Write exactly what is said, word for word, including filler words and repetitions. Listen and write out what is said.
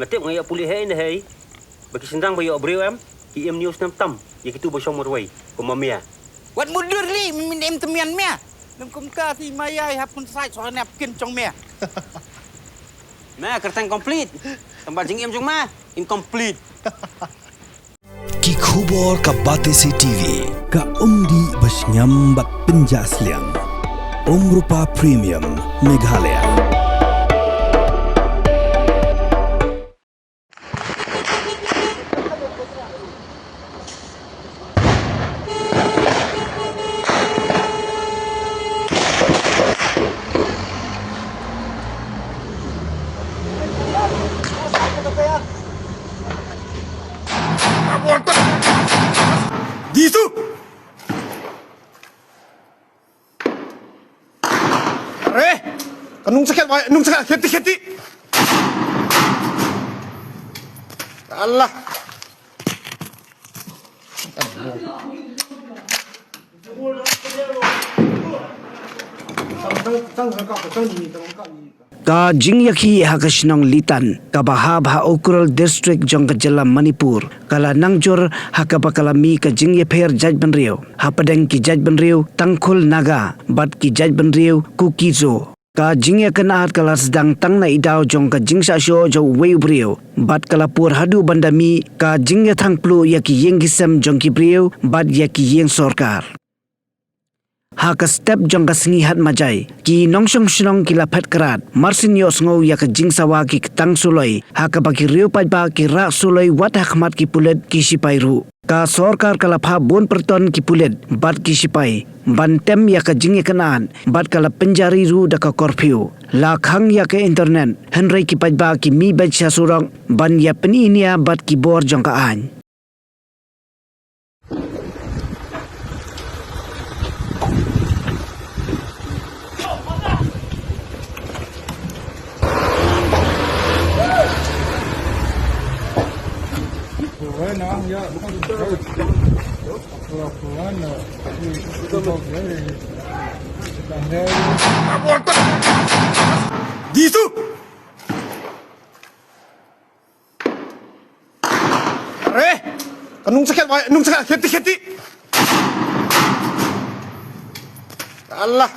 Nga tip nga ïoh pule hei ne hei. Ba ki shynrang ba ïoh briew em, ki im ñiew snem tam ïa kitu ba shong marwei kum ma mia. Wat mutdur li, mi min im tmian mia. Nang kum ka si ma ïai hap kun sai so nep kin jong mia. Ma kyrteng complete. Tang ba jingim jong ma incomplete. Ki khubor ka Batesi T V, ka umdih ba shngiam bad pynjah sliang. Umrupa Premium, Meghalaya. Disu. Re, ka nung sakit, wai, nung sakit, kheti, kheti. Allah. Ka jingïakhih ha ka shnong Litan, kaba hap ha Ukhrul District jong ka jylla Manipur, ka la nang jur ha kaba ka la mih ka jingïapher jaitbynriew hapdeng ki jaitbynriew Tangkhul Naga bad ki jaitbynriew Kuki-Zo. Ka jingïakynad ka la sdang tang na i daw jong ka jingshah shoh jong uwei u briew bad ka la pur haduh ban da mih ka jingïathang pluh ïa ki ïing ki sem jong ki briew bad ïa ki ïing sorkar. Ha ka step jong ka sngi Hatmajai, ki nongshong shnong ki la phet krad, marsien ïohsngew ïa ka jingsawa ki ktang suloi, ha kaba ki riew paidbah ki rah suloi wat ha khmat ki pulit ki sipai ruh. Ka sorkar ka la phah bun pyrton ki pulit bad ki sipai ban tem ïa ka jingïakynad bad ka la pynjari ruh da ka curfew. La khang ïa ka internet, hynrei ki paidbah ki mih beit sha surok ban ïa pyni nia bad ki bor jong ka aiñ. Disu. Re, ka nung sakit, wai, nung sakit, kheti, kheti. Allah.